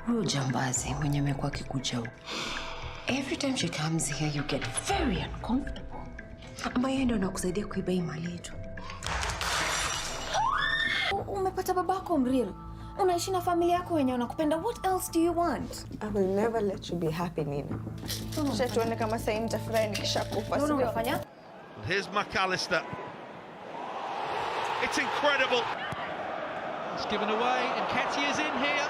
Huyo jambazi mwenye amekuwa akikuja huku. Every time she comes here you get very uncomfortable. Ambaye ndio anakusaidia kuiba hii mali yetu. Umepata babako mreal. Unaishi na familia yako wenye wanakupenda. What else do you want? I will never let you be happy, Nina. Acha tuone kama sasa nitafurahi nikishakufa. Unaona Sio? unafanya? Here's McAllister. It's incredible. It's given away, and Nketiah's in here.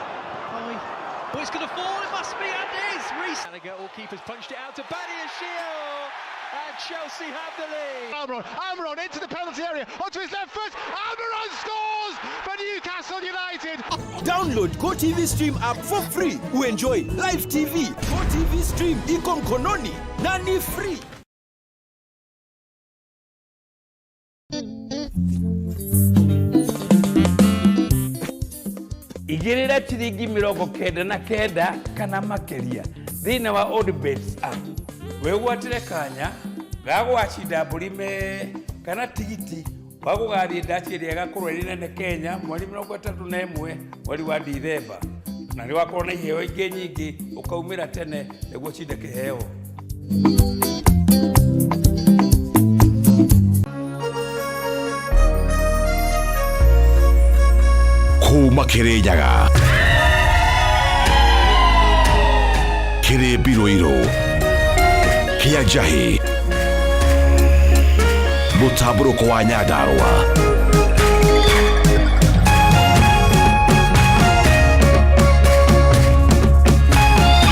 Oh, it's going to fall. It must be, and is. Reece. Gallagher, all keepers punched it out to Badiashile, and Chelsea have the lead. Almiron, Almiron into the penalty area, onto his left foot. Almiron scores for Newcastle United. Download GoTV Stream app for free. Uenjoy live TV. GoTV Stream iko mkononi na ni free. Igĩrĩra ciringi 99 kana makĩria thĩinĩ wa Odibets app, wĩgwatĩre kanya ga gwacinda mbũri me kana tigiti wa gũgathiĩ ndaci ĩrĩa ĩgakorwo ĩrĩ nene Kenya mweri 31 mweri wa Dithemba, na nĩ wakorwo na iheo ingĩ nyingĩ ũkaumĩra tene nĩguo ũcinde kĩheo. Kuma Kirinyaga, kĩrĩ mbirũirũ kĩa njahĩ, mũtambũrũko wa Nyandarũa.